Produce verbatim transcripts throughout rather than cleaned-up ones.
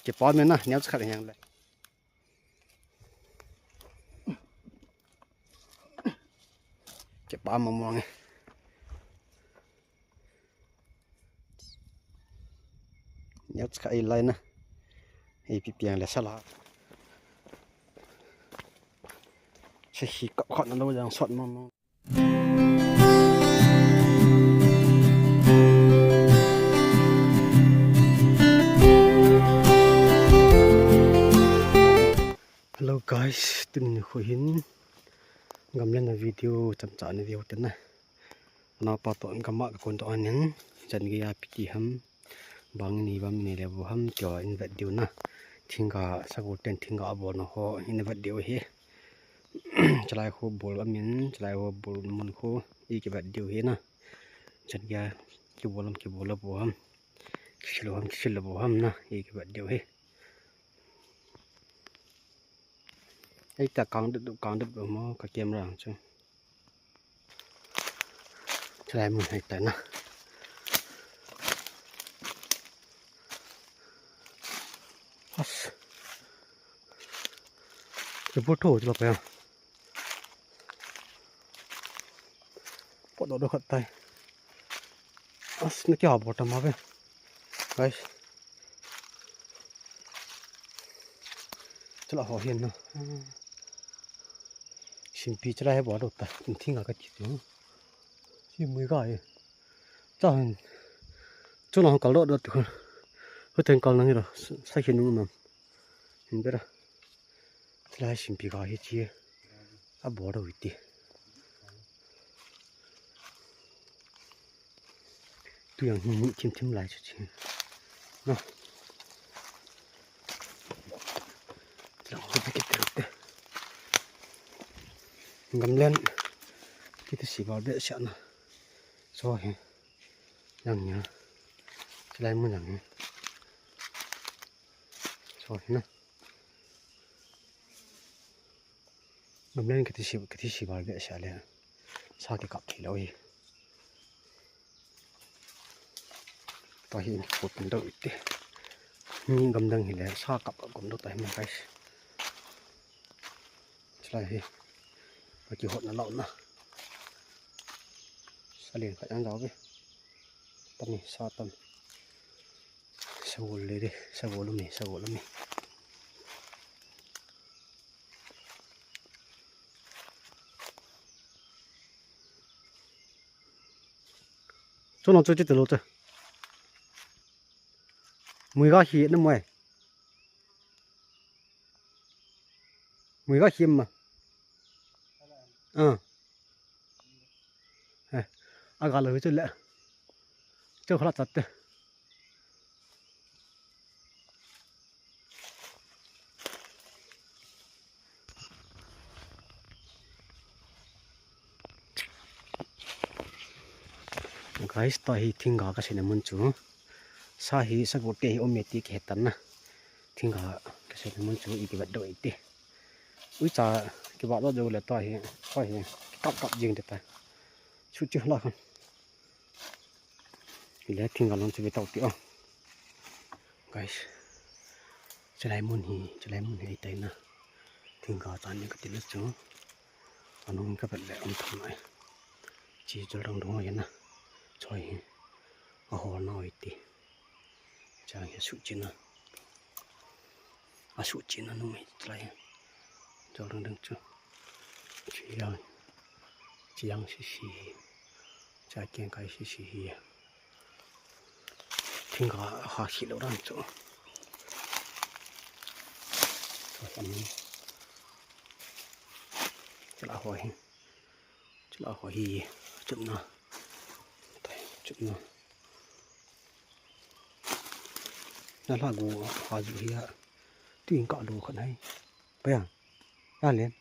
Kipa mena, neo khat hiang le. Kipa mong mong e. Neo khat i lai na. Ipi piang le sala. Sa hi kap khat na lo jang sot mong mong. Hello guys, tuni nikho hin gamlen a video chomcha ana veu te na. Anapa toh gam a kakon doh ahin, jan gei a ipi ti ham, bang inei uvam, inei le vo ham tia in vet diu na. Thingga, sagol ten thingga abol na ho in vet diu ahi. Chalai khu bol amin, chalai khu bol mun khu i kivet diu ahi na. Jan gei a kibol ham, kibol le vo ham, kisil ham, kisil le vo ham na, i kivet diu ahi. Ei ta kang dut, kang dut mo ka camera chu. Chalai mun hei tai na. As. Ke bu tho chlo pa. Pot doh doh khat tai. As, na kya bol ta ma ve. Guys. Chala ho hin na. Simpi chala he bol doh ta. Thingga ka ti tu. Si mui ga e. Cha hin. Chu na kal doh doh tu. Hu ten kal nang ro. Sa hin nu nam. Hin bera. Chala simpi ga hi chi. A bor doh iti. Tu jang hi thim thim lai chu chi. Na. Lang ho ki te te. Gamlen. Kiti si ba be sa na. So hi. Jang nia. Chalai mun jang hi. So hi na. Gamlen kiti si, kiti si ba be sa le. Sa kikap thei lou hi. Tua hi in kikop in doh ite. Mi gamdang hi le sa kap a kom doh ta hi ma guys. Chalai hi. Aki hot na lau na. Sa len khat jang jao ve. Tami sa tam. Sagol le de, sagol umi, sagol umi. Chu nang chu chi te lo te. Mui ga hi na mui. Mui ga hi ma. Ah. Eh, a ga lo hi chu le. Chu khala chat te. Guys, tua hi thingga kasei na mun chu. Sa hi sagol te hi um e ti kihe tan na. Thingga kasei na mun chu i kivet doh ite. Uicha kivet doh doh le tua hi, tua hi kap kap jing te ta. Chu chu la khan. Ile thingga long chu ve tau ti o. Guys. Chalai mun hi, chalai mun hi tai na. Thingga chan ni kati le chu. Anung ka vet le um tham nai. Chi jol dang dong hi na. Choi hi. A hol na oi ti. Chang hi su chi na. A su chi na nung hi chalai. Jol dang dang chu. Chi yang. Chi yang si si. Cha keng kai si si hi. Thingga ha si lo dan chu. Chu sam ni. Chala ho hi. Chala ho hi. Chupna. Tai, chupna. Na la gu ha ju hi a. Tuin ka lo khan hai. Pa ya. Ya len.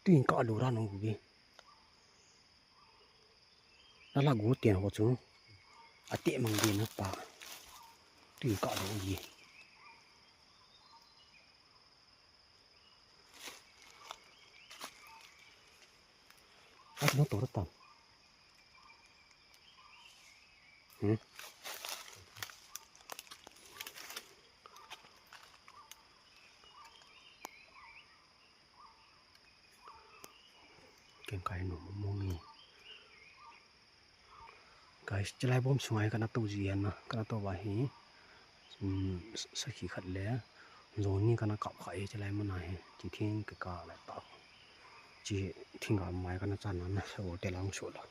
Tuin ka lo ra no gu bi. Na la gu tian ho chu. A te mang di na pa. Tuin ka lo yi. A no to ta. Hmm. Kai nom mong ni. Guys, chilai bom sungai kana to ji na, kana to ba hi. Um, sakhi khat le. Zoni kana kap kha e chilai mun a hi. Chi thing ka ka la ta. Chi thing ka mai kana chan na sa wo te lang so la.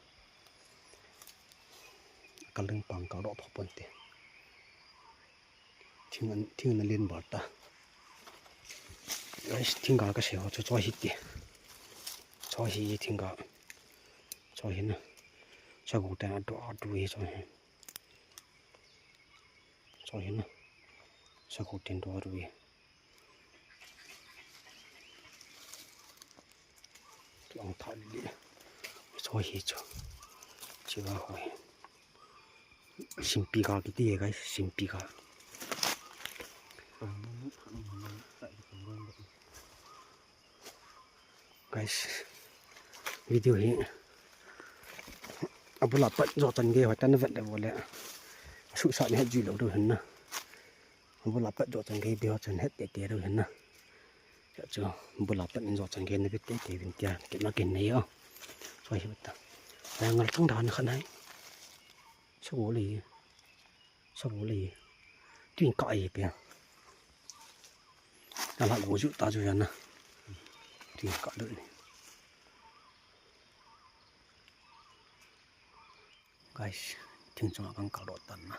Ka leng pang ka ro pho pon te. Thing an, thing na len bar ta. Guys, thing ka ka se ho cho cho hi te. Cho hi thing ka. Cho hi na. Sa gu ta do do hi cho hi. Cho hi na. Sa gu ten do do hi. Tuang tha li. Cho hi cho. Chi ba ho hi. Simpi ka kiti e guys, simpi ka. Guys, video hi abula pat jo chan ge hoitan vet le bole. Su sa ni het ji lo do hin na. Abula pat jo chan ge video chan het te te do hin na. Cha chu abula pat jo chan ge na vet te te vin tia. Ke na ke nei o. So hi ta. Ngal tang dan kha nai. Sa gu le. Sa gu le. Tuin ka ai pe. Na la gu ju ta ju ya na. Tuin ka le. Guys, thing chunga kan kal doh tan na.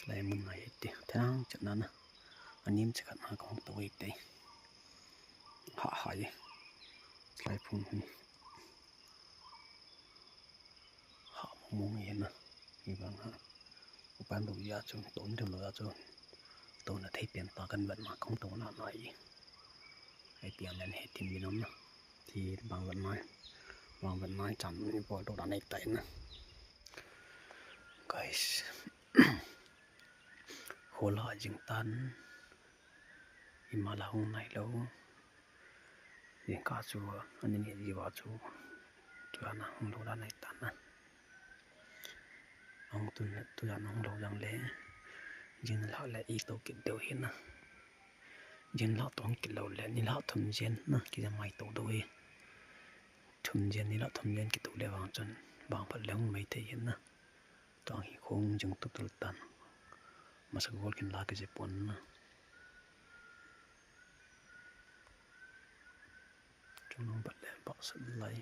Lai mun na hi te. Thang chat na na. Anim chat na kong to wei te. Ha ha ye. Lai phun hun. Ha mong mong ye na. Hi bang ha. Upan do ya chu, to ni lo ya chu. To na thei pen ta kan vat ma kong to na na ye. Ai piang len he tin bi nom na. Thi bang vat mai. Bang vat mai chan ni po do da nei tai na. Guys. Hola jing tan. Ima la hung nai lo. Jing ka chu ani ni ji wa chu. Tu ana hung lo da nei tan na. Hung tu tu ana hung lo jang le. Jing la le i to kit deu hi na. Jing la to hung kit lo le ni la thum jen na ki ja mai to do hi. Thum jen ni la thum jen ki to le vang chun vang phat le hung mai thei hin na. Tang hi khong jing tu tul tan. Masa gol kin la ki je pon na. Chung nang bat le bak sat lai.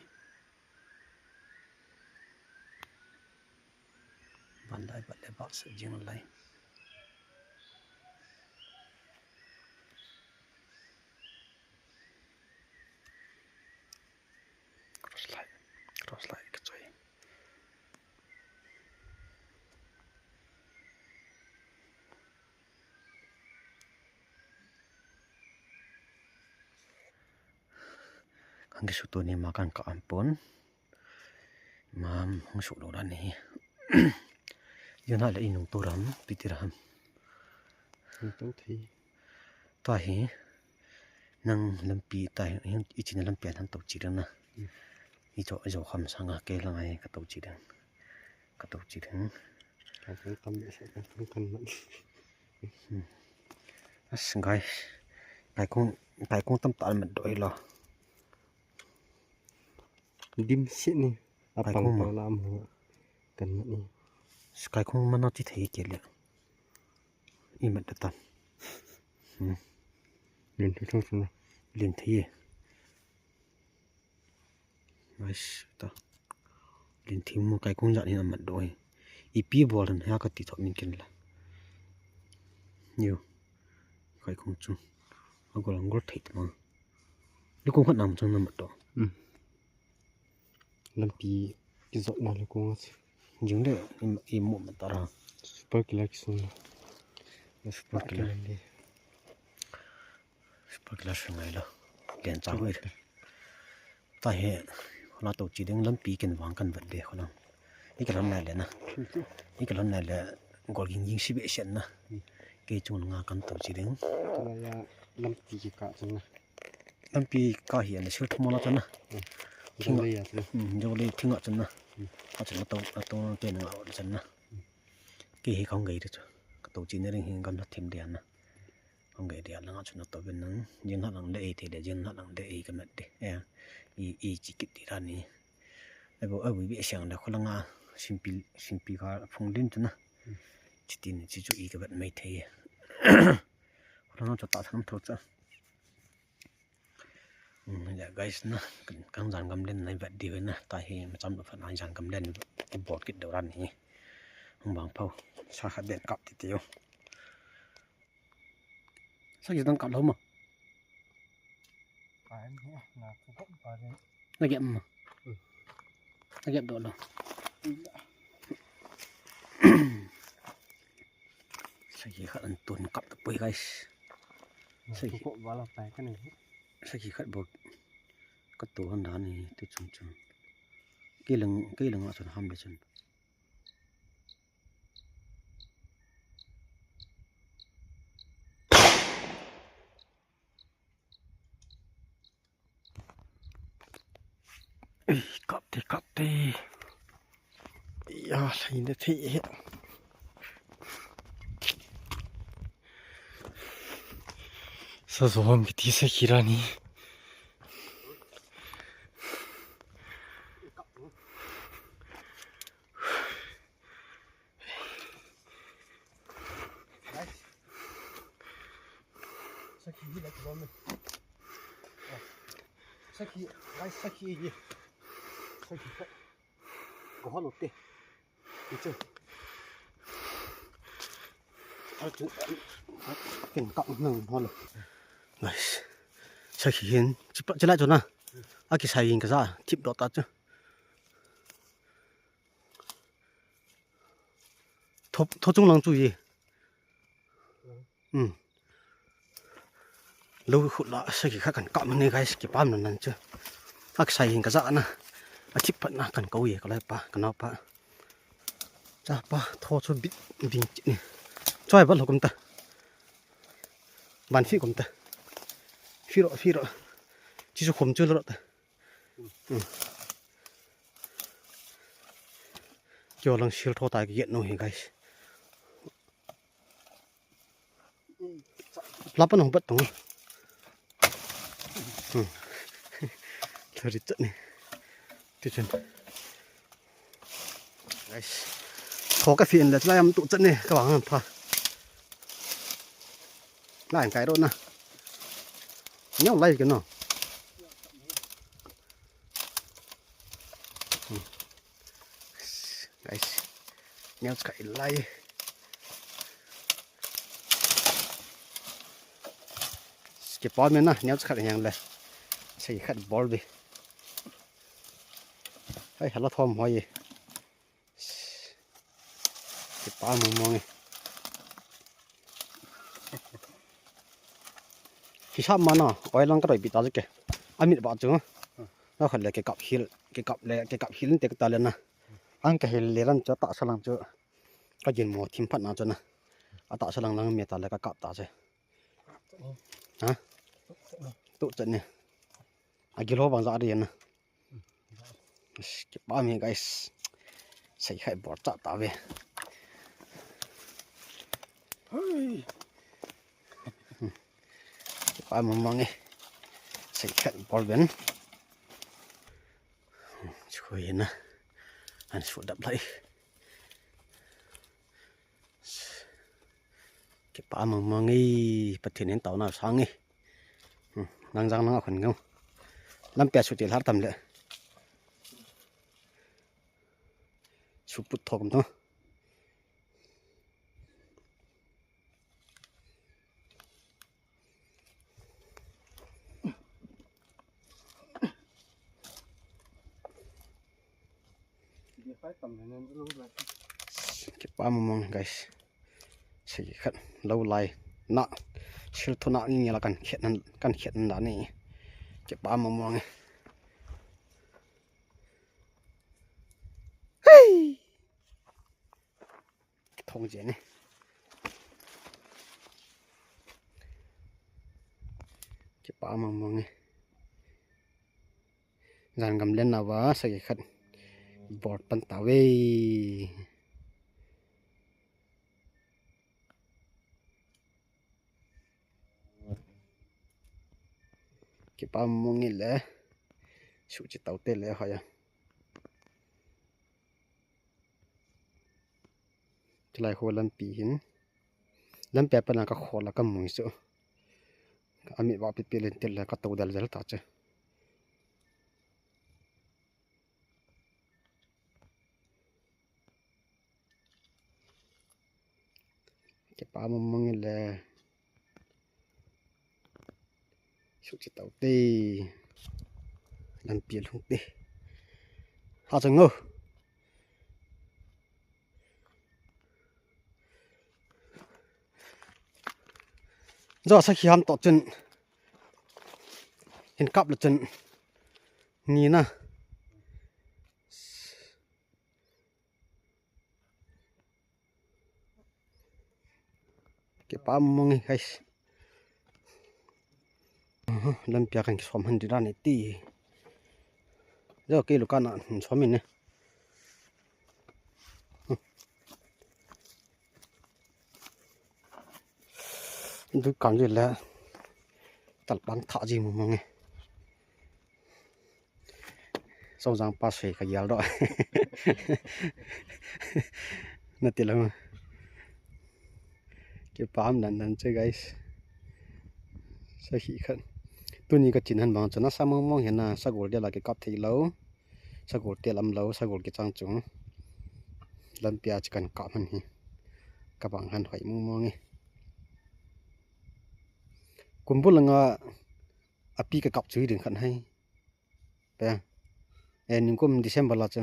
Ban lai bat le bak sat jing lai. Cross lai, cross lai ka choi. Kan kisuto ni ma kan ka ampon. Mam hung su lo dan ni. Jana le inung to ram, piti ram. Nung to thei. Ta hi. Nang lampi ta hi, i china lampi han to chi dang na. I cho, i cho kham sanga ke lang ai ka to chi dang. Ka to chi dang. Ka to tam be sa ka to kan man. As guys. Kai kong, kai kong tam ta mat do hi lo. Dim sit ni. Apang pang lam ho. Kan ni. Skai khong mana ti thei ke le. I mat da ta. Hmm. Lin thei thong thong. Lin thei. Nice ta. Lin thei mo kai khong ja ni na mat do hi. Ipi bol han ha ka ti thot min ken la. Yo. Kai khong chu. Agol angol thei ta ma. Ni khong khat nam chang na mat do. Hmm. Lampi kijot na le kong a si. Jing le i mo ma ta ra. Super killer kisung na. Super killer. Super killer sungai lo. Len chang oi. Ta he la to chi ding lampi ken vang kan vat de kholang. I ka lam nai le na. I ka lam nai le gol ging ging si be sian na. Ke chung nga kan to chi ding. Tuna ya lampi ki ka chung na. Lampi ka hi an sir thum la chana. Jole ya chana. Hmm, jole thing a chana. A chana to, a to te na a chana. Ke hi khong gai de chu. Ka to chi ne ring hi gam na thim de na. Khong gai de na nga chuna to ben nang. Jin ha lang de e te de, jin ha lang de e ka mat de. Ya. I, i chi kit ti ra ni. Ai bo, ai bo, bi siang da kholanga, simpi, simpi ka phung din tu na. Chi tin, chi chu i ka bat mai thei. Kholanga chu ta thang tho cha. Hmm, ya guys na, kan, kan jan gam len na bat di na, ta hi ma cham lo pha na jan gam len, i bol kit do ran hi. Hung bang phau, sa khat den kap ti ti yo. Sa ki dan kap lo ma. Na gem ma. Na gem do lo. Sa ki khat an tun kap ta poi guys. Sa ki khat bol. Ka tu han dan ni tu chung chung. Kei lang, kei lang a chun ham le chun. Ei, kap te, kap te. Ya, lai ne thei he. Sa zo ham kiti sa ki ra ni. Sakhi hi la kibom ni. Sakhi, guys, sakhi hi. Sakhi ka. Ko halo te. Ichu. Achu. Ken ka nang halo. Guys. Sakhi hin. Chipa, chila chu na. Aki sai hin ka sa. Tip dot ta chu. Tho, tho chung lang chu ye. Hmm. Lo khut la sakhi khat kan kap mane guys, kipam nan nan chu. Ak sai hin ka ja na. A thip phat na kan ko ye ka lai pa, ka nau pa. Cha pa, tho chu bit ding chi ni. Choi ba lo kum ta. Ban fi kum ta. Fi ro, fi ro. Chi chu khum chu lo ta. Hmm. Kio lang sil tho ta ki get no hi guys. Lapan hong bat tong. Hmm. Thari chat ni. Ti chen. Guys. Tho ka fi in le lai am tu chat ni ka wang pha. Lai kai ro na. Nyau lai ke no. Guys, neo khat lai. Kipah me na, neo khat yang le. Sei khat bol bi. Hai, hala thom hoi. Kipah mong mong e. Hisap mana, oi lang ka roi bit ta ke. Amit ba chu. Na khat le ke kap hil, ke kap le, ke kap hil te ta le na. Ang ka hil le ran chu ta sa lang chu. Ka jin mo thim phat na chu na. A ta sa lang lang me ta le ka kap ta che. Ha? Tu chan ne. A gilo bang za ri na. Kipah me guys. Sei khai bol cha ta ve. Kipah mong mong e. Sei khai bol ben. Chu hi na. An su dap lai. Kipah mong mong e. Pathen in taona sang e. Hmm, nang jang nang a khun ngau. Lampi a su ti lhar tam le. Su put thok um to. Kipah mong mong guys. Sei khat lo lai na sil thu na ni la kan khet nan kan khet nan da ni. Kipah mong mong e. Hei. Thong je ni. Kipah mong mong e. Jan gam len na va sa khat bol pan ta ve. Kipah mong e le. Suhchi tau te le hoi a. Chulai ho lampi hin. Lampi a pat na ka khol a ka mui chu. Ami va pi pi len tel le ka to dal dal ta chu. Kipa mong mong le. Suhchi tau te. Lampi lhung te. Ha chang ngo. Jo sakhi ham to chun. Hin kap le chun. Ni na. Kipa mong e, guys. Aha, lampi a kan kisom han ding dan e ti. Jo kei lu kan a, hmm, som in ne. Dukan ji le. Talpang tha ji mong mong e. Sojang pa sei ka yal do. Na ti lo. Kipa um dan dan che, guys. Sakhi khat. Tuni ka chin han bang chun asa mong mong hin na, sagol dia la kikap thei lo. Sagol tel um lo, sagol kichang chung. Lampi a chu kan kap han hi. Ka bang han hoi mong mong e. Kum bul langa api ka kap chu ding khan hai. Pe. E, ningkum December la chu.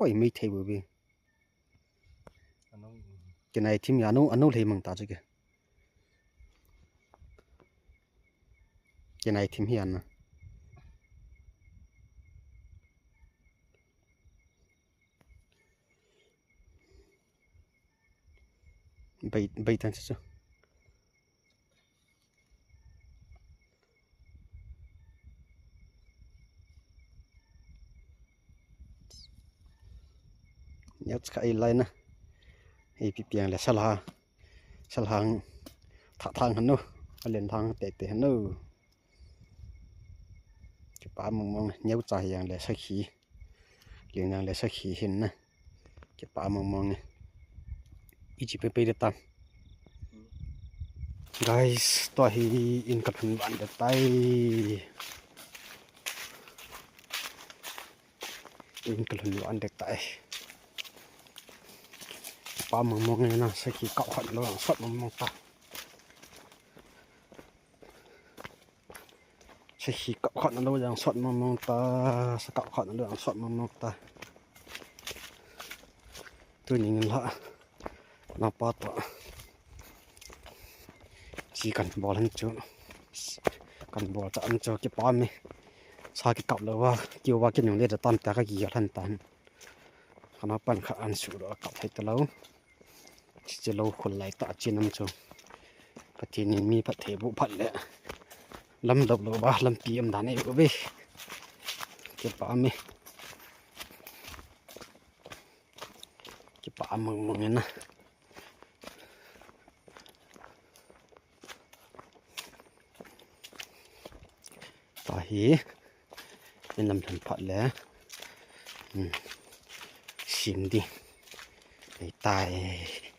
Oi, mei thei bu bi. Kinai thim ya no, ano lei mang ta chu ke. Kinai thim hi an na. Bai, bai tan chu. Neo cha ei lai na. Ei pi piang le sal ha. Sal hang. Tha thang han nu. A len thang te te han nu. Kipa mong mong neo cha yang le sakhi. Len yang le sakhi hin na. Kipa mong mong e. Ichi pe pe de tam. Guys, tua hi in ka lhun van de tai. In ka lhun van de tai. Kipa mong mong e na, sakhi kap khat lo, sot mong mong ta. Sakhi kap khat na lo jang sot mong mong ta, sa kap khat na lo jang sot mong mong ta. Tuni ngin la, na pa to. Chi kan bol han chu. Kan bol ta an chu kipa mi. Sa kikap lo va, kiu va kinung le ta tam ta ka ki han tan. Kana pan kha an su lo kap thei ta lo. Chi lo khul lai ta chin am chu. Pathen in mi phatthei boh phat le. Lam dop lo ba, lampi um dan e u ve. Kipa mi. Kipa mong mong e na. Tua hi. In lam lhun phat le. Hmm. Sim ding. Ei tai.